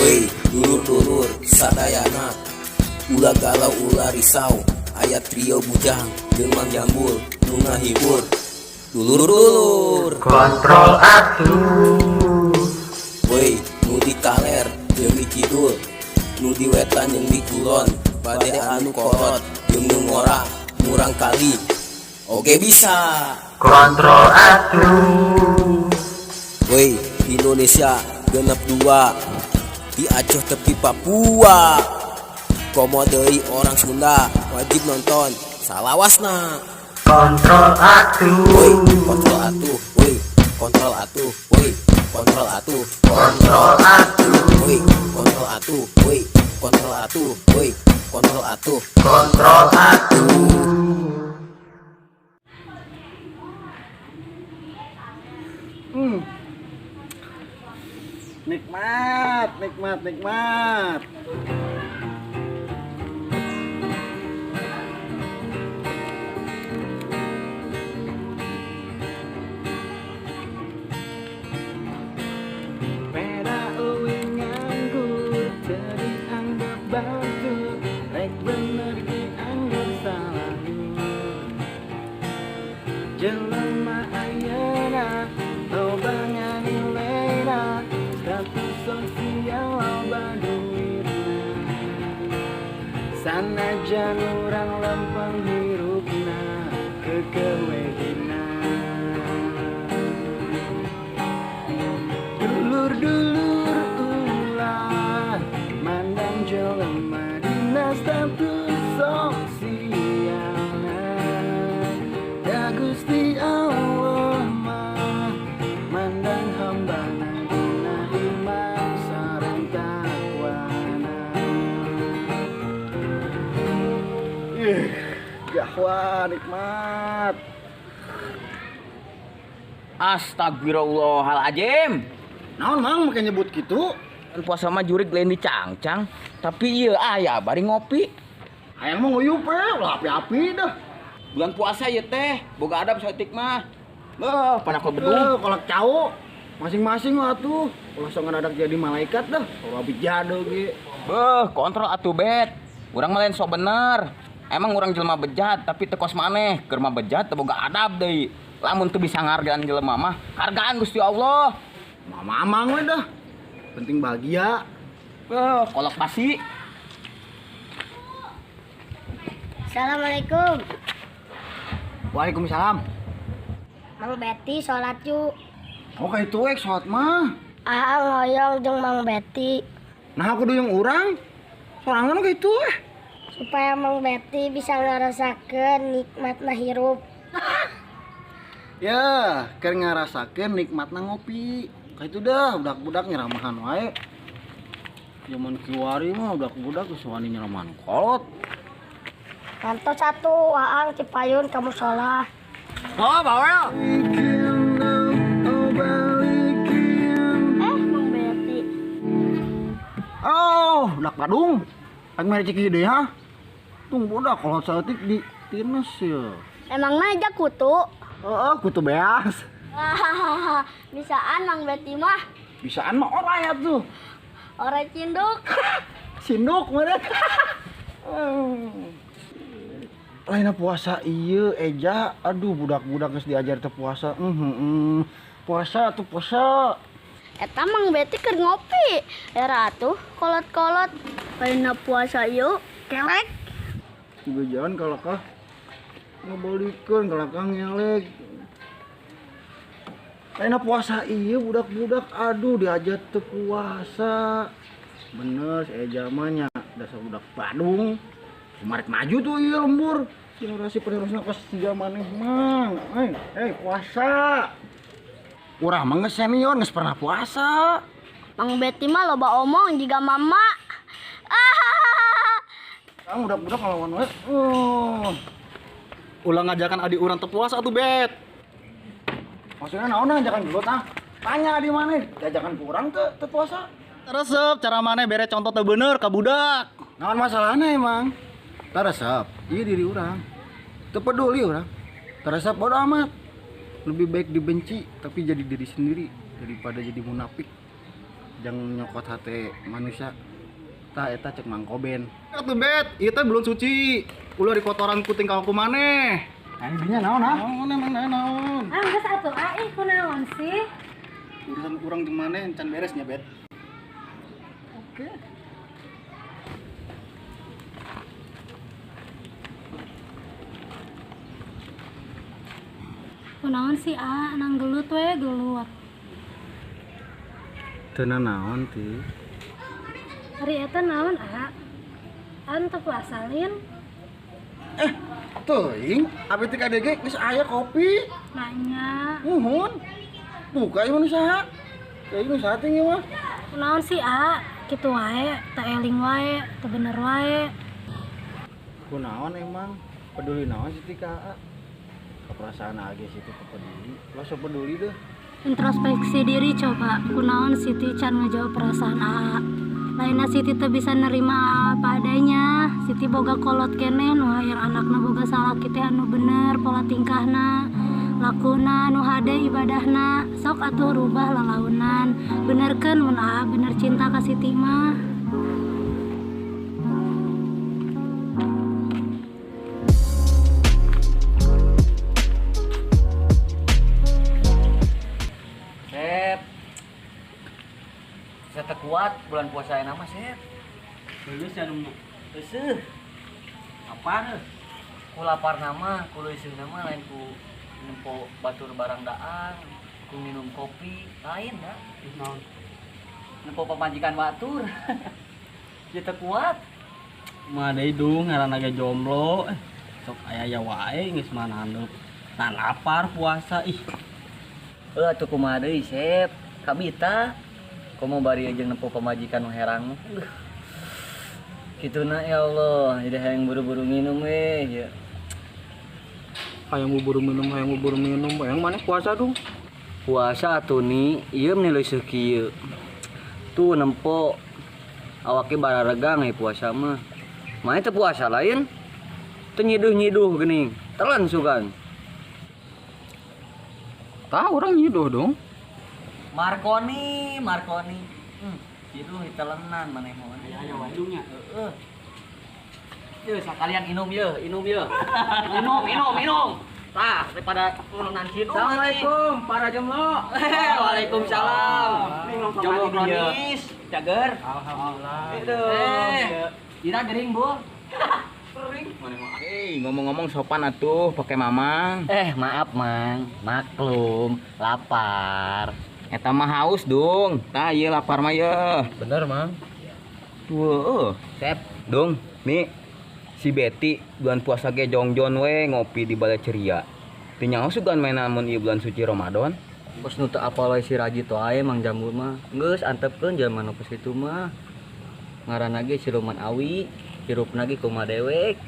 Woi, dulur-dulur sadayana, ulah galau, ulah risau, aya trio bujang jeung Mang Jambul nu ngahibur dulur-dulur. Kontrol atuh. Woi, nu di kaler jeung di kidul, nu di wetan jeung di kulon, bade anu kolot jeung nu ngora, murang kali oge bisa. Kontrol atuh. Woi, Indonesia 62, di Aceh tepi Papua, komo deui orang Sunda wajib nonton salawasna. Kontrol Woi, atuh. Kontrol atuh. Woi, kontrol atuh. Woi, kontrol atuh. Kontrol atuh. Woi, kontrol atuh. Woi, kontrol atuh. Woi, kontrol atuh. Kontrol atuh. Nikmat, nikmat, nikmat. Peda uing nganggur, jadi anggap batur, rek bener dianggap salah. Jelema ayeuna loba nganilaina, status sosial loba duitna. Sanajan urang lempeng hirupna, keukeuh we dina. Dulur-dulur, ulah mandang jelema dina status sosialna. Da Gusti Allah mah mandang hambana dina iman sareng takwana. Ih, gahwa nikmat. Astagfirullahaladzim. Naon, Mang, make nyebut gitu? Kan puasa mah jurig lain dicangcang. Tapi iya aya bari ngopi. Hayang mah nguyup we, ulah api-api dah. Bulan puasa ya teh, boga adab saeutik mah. Beuh, panakol bedug. Eh, kolak cau masing-masing lah tuh. Ulah sok ngadadak jadi malaikat dah. Ulah bijado ge. Beuh, kontrol atuh, Bet. Urang mah lain sok bener. Emang urang jelema bejat, tapi teu kos maneh. Keur mah bejat teu boga adab deui. Lamun teu bisa ngahargaan jelema mah, hargaan Gusti Allah. Mama amang we dah. Penting bahagia. Beuh, kolok basi. Assalamualaikum. Waalaikumsalam. Mang Betty sholat yuk. Oh, kayak itu ek sholat mah. Ah, ngoyong jeung Mang Betty. Nah, aku yang urang. Sorangan kayak itu eh. Supaya Mang Betty bisa ngerasakeun nikmatna hirup. Ya, keur ngarasakeun nikmatna ngopi. Kayak itu dah, budak-budak nyeramahan wae. Zaman kiwari mah budak-budak geus wani nyeramahan kolot. Kantos satu Aang Cipayun kamu sholat. Oh, bawel. Eh, Mang Betty. Oh, budak Badung. Aing mere ciki deui ha. Tung budak kolot saeutik di tines ya. Emang aja kutu. Heeh, kutu beas. Hahaha, bisaan Mang Betty mah. Bisaan mah oray atuh. Orang cinduk. Sinduk mana? Lainna puasa iya Eja, aduh, budak-budak geus diajar teu puasa. Puasa tuh puasa. Eta Mang Betty keur ngopi. Era atuh kolot-kolot. Lainna puasa yuk. Kelek. Juga jalan kalau kah ngebalikeun kalau kah ngelek. Lainna puasa iya budak-budak, aduh, diajar teu puasa. Bener si Eja mah nya, dasar budak Badung. Kumarek maju tuh iya lembur. Generasi penerusna kos siga maneh mang. Eh, eh puasa. Urang mah geus senior, geus pernah puasa. Mang Betty mah loba omong jiga mama. Ah. Kang budak-budak ngelawan we. Oh. Ulah ngajakan adik urang teu puasa atuh, Bet. Maksudnya naon ngajakan gelut ah? Tanya di mana? Diajakan ku urang teu teu puasa. Resep cara maneh bere contoh teu bener ka budak. Naon masalahnya emang? Teu resep, iya diri urang. Teu peduli urang. Teu resep bodo amat. Lebih baik dibenci tapi jadi diri sendiri daripada jadi munafik. Jangan nyokot hate manusia. Tah eta cek Mang Koben. Atuh Bet, ieu teh belum suci. Ulah dikotoran ku tingkah ku maneh. Anjingnya naon ah? Naon emang naon? Ah geus atuh ah ih kunaon sih? Urusan urang jeung maneh can beres nya, Bet. Oke. Kunaon sih ah nang gelut we gelut. Teu naon ti? Hari eta naon ah? An teu puasa lin? Teuing, abi teh KDG geus aya kopi. Nanya. Nuhun. Buka ieu nu saha? Teuing nu saha teh ieu mah? Kunaon sih ah? Kitu wae, teu eling wae, teu bener wae. Kunaon emang? Peduli naon sih ti ka Aa? Keperasaan age sih teu peduli. Lo sok peduli deh. Introspeksi diri coba, kunaon Siti can ngejawab perasaan Aa. Lainna Siti teu bisa nerima Aa apa adanya. Siti boga kolot keneh nu hayang anakna boga salaki teh anu bener pola tingkahna, lakuna nu hade ibadahna. Sok atuh rubah lalaunan. Benerkeun mun Aa bener cinta ka Siti mah. Sep. Saya kuat bulan puasa yang nama Sep. Lulus ya dong. Eueuh. Apaan? Ku lapar nama, ku leuseun nama lain ku nempo batur barang daan, ku minum kopi, lain dah. Naon? Nempo pamajikan batur. Dia teu kuat. Mah deui dung ngaranna ge jomblo. Sok aya wae geus mah handeup. Nah lapar puasa ih. Heuh atuh kumaha deui Sep? Kabita. Komo bari jeung nempo pamajikan nu herang. Kituna ya Allah, jadi hayang buru-buru minum we ya. Hayang buru minum, hayang buru minum. Hayang mana puasa dong? Puasa atuh ni, ieu meni leuseih kieu. Tuh nempo awake bararegang we puasa mah. Mah teu puasa lain. Teu nyiduh-nyiduh geuning. Telan sugan. Tah urang nyiduh dong. Marconi, Marconi. Nyiduh ditelenan maneh mah. Aya wae dungnya. Heeh. Yeuh sakalian inum yeuh, inum yeuh. Minum, minum, minum. Tah, daripada turunan situ. Assalamualaikum para jomblo. Waalaikumsalam. Jomblo kronis. Cager. Alhamdulillah. Eh, ira gering, Bu. Hei, ngomong-ngomong sopan atuh pakai mamang. Maaf, Mang. Maklum, lapar. Eta mah haus dong. Tah ieu lapar mah yeuh. Bener, Mang. Tuh, Sep. Dong, nih si Betty bulan puasa ge jongjon we ngopi di Balai Ceria. Teu nyaho sugan main mun ieu bulan suci Ramadan. Kos nu teu apal we si Raji wae Mang Jambul mah. Geus antepkeun jelema nu kos kitu mah. Ngaranna ge siluman awi, hirupna ge kumaha dewek.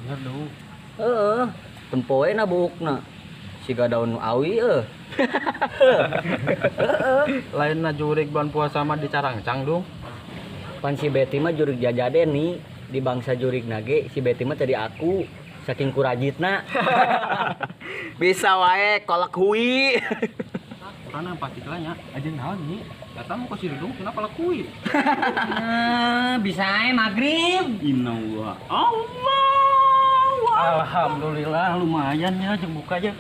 Bener dong. Heeh, tempo we na buukna. Siga daun nu awi eueuh. Lain na jurik bulan puasa mah dicarangcang dong. Pan si Betty mah jurik jajaden nih. Di bangsa jurik nage si Betty mah tadi aku saking kurajitna. Bisa wae kolak hui. Karena pasti kelanya aja naon nih. Datang mau ke si Dudung kenapa lakui? Bisa ae maghrib. Inna Allah. Alhamdulillah lumayan ya jeung buka ya.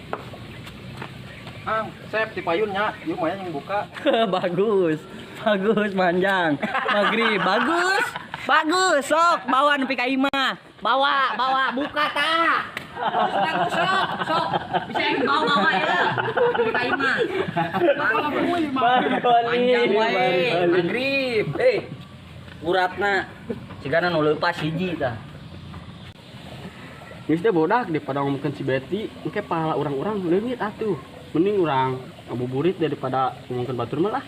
Ang, Sep di payunnya, ieu lumayan yang buka. Bagus. Bagus manjang. Maghrib bagus. Bagus sok bawa nepi ka imah. Bawa, bawa buka tah. Bagus sok, sok. Bisa yang bawa-bawa ya. Nepi ka imah. Panjang wae. Maghrib. Uratna cigana nu leupas hiji tah. Geus teh bodak daripada ngomongkeun si Betty, engke pahala urang-urang leungit atuh. Mending urang ngabuburit daripada ngomongkeun batur mah lah.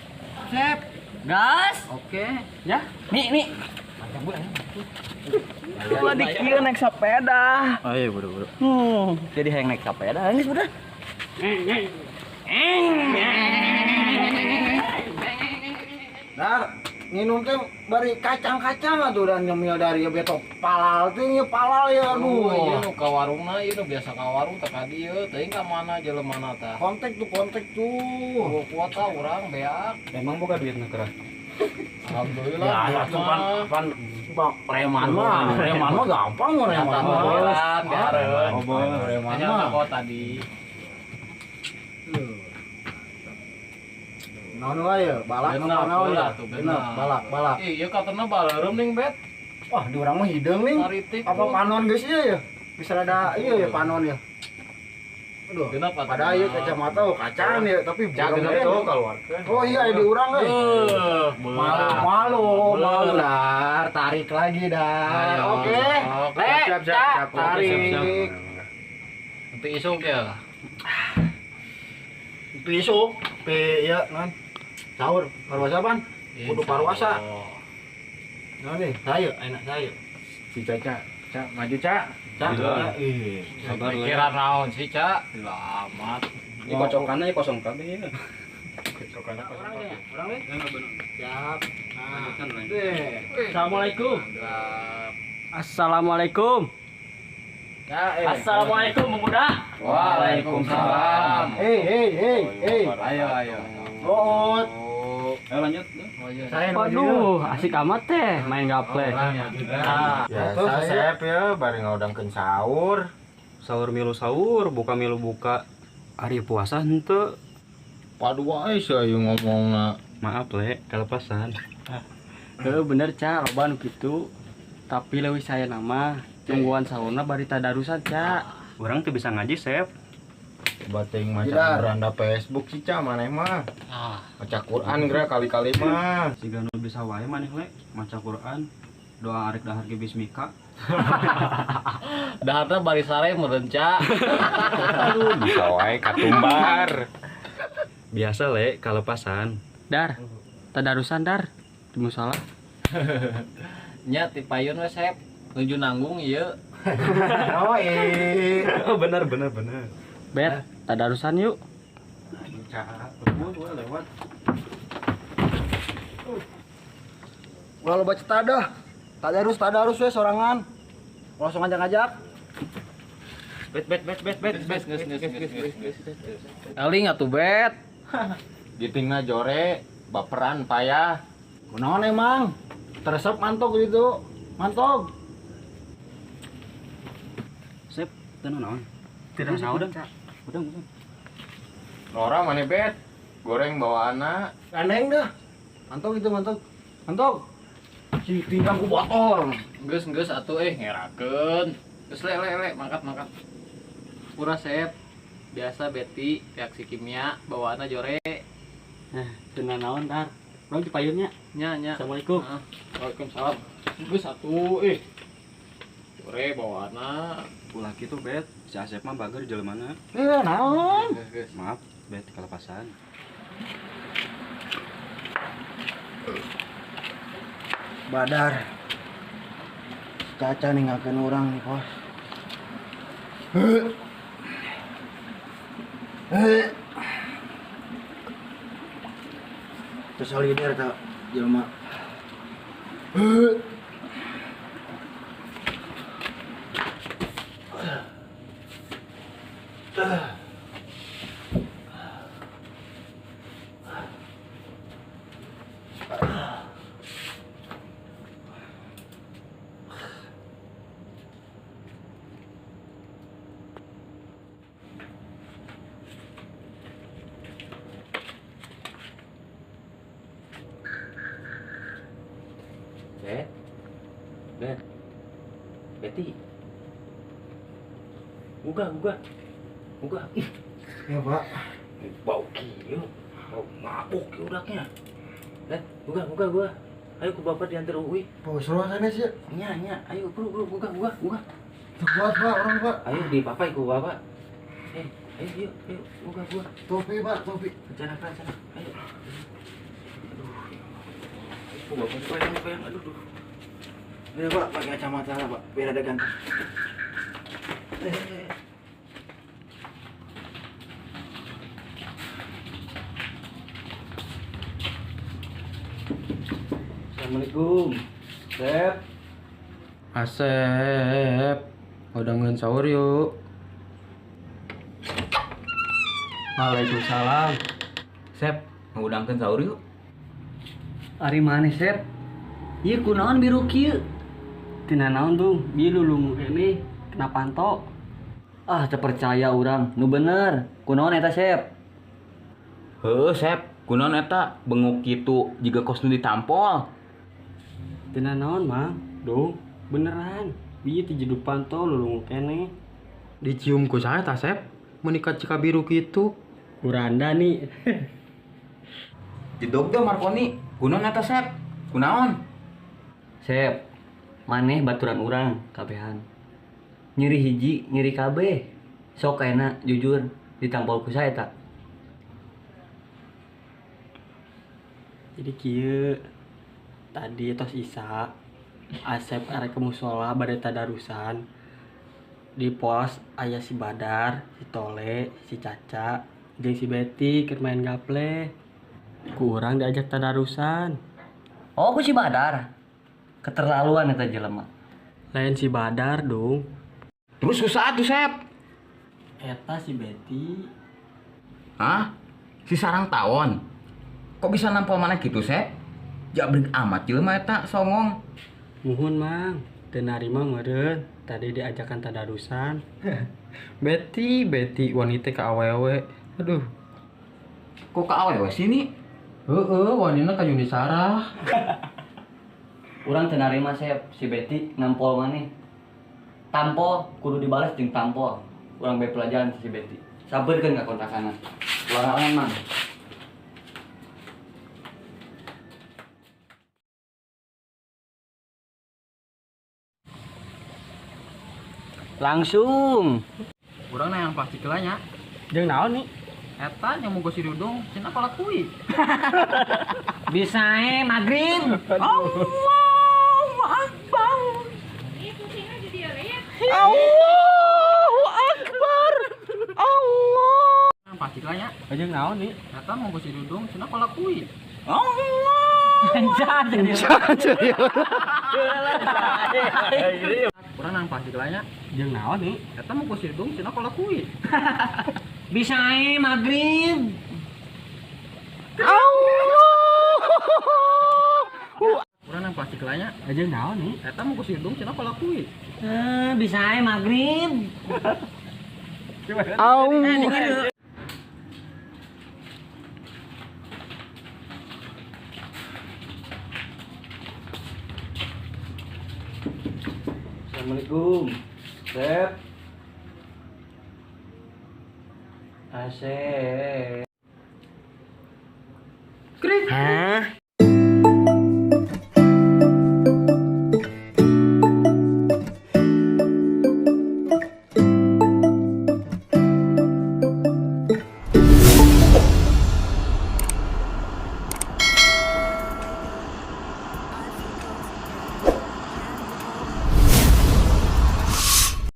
Sep. Gas. Oke. Ya. Nih, nih. Ulah di kieu naik sepeda. Ayo buru-buru. Jadi hayang naik sepeda geus udah. Dar, minum teh bari kacang-kacang atuh dan nyemil dari beto palal teh ieu palal ya aduh. Ieu nu ka warungna ieu nu biasa ka warung teh ka dieu, teuing ka mana jelema tah. Kontak tuh, kontak tuh. Kuota urang beak. Emang boga duitna kerah? Alhamdulillah. Ya, atuh pan preman mah, preman mah gampang mah preman mah. Preman mah. Tadi. Naon wae ya, balak apa naon ya? Bener, balak, balak. Ih, ieu katana balerem ning, Bet. Wah, di urang mah hideung ning. Apa panon geus ieu ya? Bisa ada iya ya panon ya. Aduh. Pada ieu kacamata oh kacaan ya, tapi genep tuh keluarkeun. Oh iya di urang euy. Malu, malu, malu dar, tarik lagi dar. Oke. Siap, siap, tarik. Nanti isuk ya. Nanti isuk, pe ya non. Sahur, parwasa pan? Kudu parwasa. Nah nih, saya enak saya. Si Caca, Ca, maju Ca. Ca, ih, sabar kira naon sih Ca? Amat. Ini kocokannya kosong kabeh ya. Kocokannya kosong kabeh. Orang nih. Siap. Nah, Assalamualaikum. Assalamualaikum. Assalamualaikum pemuda. Waalaikumsalam. Hei, hei, hei, hei. Ayo, ayo. Oh. Ayo lanjut. Waduh, asik amat teh main gaple. Biasa Sep ya, bari ngaudangkeun sahur. Sahur milu sahur, buka milu buka. Ari puasa henteu. Padu wae sih ayo ngomongna. Maaf le, kelepasan. Heuh bener Ca, loba nu kitu. Tapi leuwih saya nama tungguan sahurna bari tadarusan Ca. Urang teu bisa ngaji Sep. Bating maca beranda Facebook sih Ca maneh mah. Maca Quran geura kali-kali mah. Siga nu bisa wae maneh le, maca Quran, doa arek dahar ge bismika. Daharna bari sare meureun Ca. Aduh, bisa wae katumbar. Biasa le, kalepasan. Dar, tadarusan dar di musala. Nya ti payun we Sep, nuju nanggung ieu. Oh, eh. Bener bener bener. Bet, tadarusan yuk. Lewat. Ulah loba cetadah. Tadarus tadarus we sorangan. Langsung ngajak-ngajak. Bet bet bet bet bet bet geus geus geus geus. Eling atuh Bet. Gitingna jore, baperan payah. Kunaon emang? Teresep mantog gitu. Mantog. Sep, teu naon? Tidak naon, Ca. Udah, udah. Nora mana Bet? Goreng bawaanna. Gandeng dah. Mantog itu mantog. Mantog. Si pinggang ku botol. Geus geus atuh ngerakeun. Geus le le le mangkat mangkat. Pura Sep. Biasa Beti reaksi kimia bawaanna jore. Nah, teu naon dar. Urang di payunnya. Nya nya. Assalamualaikum. Waalaikumsalam. Geus atuh Jore bawaanna. Ulah kitu Bet, si Asep mah bager jelemana. Naon? Maaf, Bet kelepasan. Badar. Caca ninggalkeun urang nih, Bos. Terus solider tau jelema. Bet, Bet, Betty, buka, buka, buka. Ya Pak. Bau kieu, bau mabuk ya udaknya. Bet, buka, buka, buka. Ayo ku bapak diantar UI. Pak, seru sana sih. Nya, nya, ayo bro, bro, buka, buka, buka. Kuat Pak, orang Pak. Ayo di bapak, ku bapak. Ayo, yuk, yuk, buka, buka. Topi Pak, topi. Rencana, rencana, ayo. Aduh, bapak bayang, bayang, aduh, aduh. Ini Pak, pakai kacamata lah Pak, biar ada ganteng. Assalamualaikum. Sep. Asep. Udah sahur yuk. Waalaikumsalam. Sep, ngudangkeun sahur yuk. Ari maneh Sep? Ieu kunaon biru kieu? Tina naon tuh, bieu lulungu keneh kena panto. Ah, teu percaya urang. Nu bener. Kunaon eta Sep? Heuh, Sep, kunaon eta benguk kitu jiga kos nu ditampol. Tina naon, Mang? Dung, beneran. Bieu ti jedug panto lulungu keneh. Dicium ku saha eta Sep? Meuni cika biru kitu. Kuranda nih. Jedog teh Markoni, kunaon eta Sep? Kunaon? Sep, maneh baturan urang kabehan. Nyeri hiji, nyeri kabeh. Sok enak jujur ditampol ku saha eta. Jadi kieu tadi tos Isa Asep arek ke musola bade tadarusan. Di pos aya si Badar, si Tole, si Caca, jeung si Betty keur main gaple. Ku urang diajak tadarusan. Oh, ku si Badar. Keterlaluan eta jelema. Lain si Badar dong. Terus susah tuh Sep. Eta si Betty. Hah? Si sarang tawon. Kok bisa nampol mana gitu Sep? Jabrik amat jelema eta songong. Muhun Mang, teu narima meureun tadi diajakan tadarusan. Betty, Betty wanita ka awewe. Aduh. Kok ka awewe sini? Heeh, wanina ka Yuni Sarah. Urang teu narima Sep, si Betty nampol maneh. Tampol kudu dibalas jeung tampol. Urang bae pelajaran si Betty. Sabeurkeun ka kontakana. Ulang-ulangan Mang. Langsung. Urang yang pasti kelanya. Jeung naon nih? Eta yang mau si Dudung, cenah palakui. Bisa maghrib. Allahu Akbar. Allahu Akbar. Allah. Yang pasti kelanya. Jeung naon nih? Eta mau si Dudung, cenah palakui. Allah. Urang nang pasti kelanya. Jeung naon nih? Eta mau si Dudung, cenah palakui. Bisa maghrib. Allah. Urang nang pasti kelanya. Jeung naon nih? Eta mau si Dudung, cenah palakui. Bisa maghrib. Allah. Assalamualaikum. Sep. Asep. Hah?